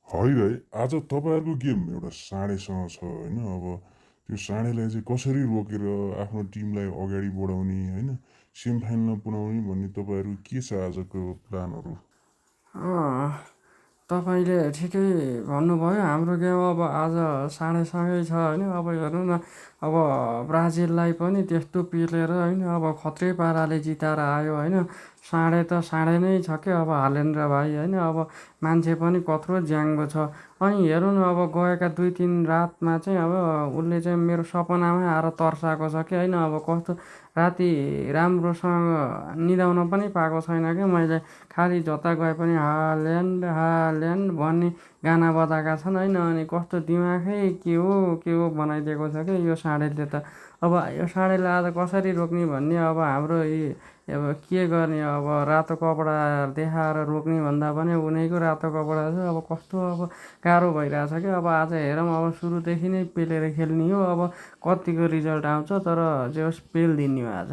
है भाइ, आज तपाईँहरूको गेम एउटा साँढेसँग छ होइन। अब त्यो साँढेलाई चाहिँ कसरी रोकेर आफ्नो टिमलाई अगाडि बढाउने होइन, सेमी फाइनलमा पुर्याउने भन्ने तपाईँहरू के छ आजको प्लानहरू? अँ, तपाईँले ठिकै भन्नुभयो। हाम्रो गेम अब आज साँढेसँगै छ होइन। अब हेर्नु न, अब ब्राजिललाई पनि त्यस्तो पेलेर होइन, अब खत्रै पाराले जिताएर आयो होइन। साँढे त साँढे नै छ के अब हालेन्द्र भाइ होइन। अब मान्छे पनि कत्रो ज्याङ्गो छ। अनि हेरौँ न, अब गएका 2-3 रातमा चाहिँ अब उसले चाहिँ मेरो सपनामै आएर तर्साएको छ कि होइन। अब कस्तो राति राम्रोसँग निदाउन पनि पाएको छैन क्या मैले। खालि जता गए पनि हाल्यान्ड हाल्यान्ड भन्ने गाना बजाएका छन् होइन। अनि कस्तो दिमागै के हो बनाइदिएको छ क्या यो साँढेले त। अब यो साँढेलाई आज कसरी रोक्ने भन्ने अब हाम्रो अब के गर्ने, अब रातो कपडा देखाएर रोक्ने भन्दा पनि उनीको रातो कपडा छ। अब कस्तो अब गाह्रो भइरहेछ क्या। अब आज हेरौँ, अब सुरुदेखि नै पेलेर खेल्ने हो। अब कतिको रिजल्ट आउँछ, तर जे होस् पेलिदिने हो आज।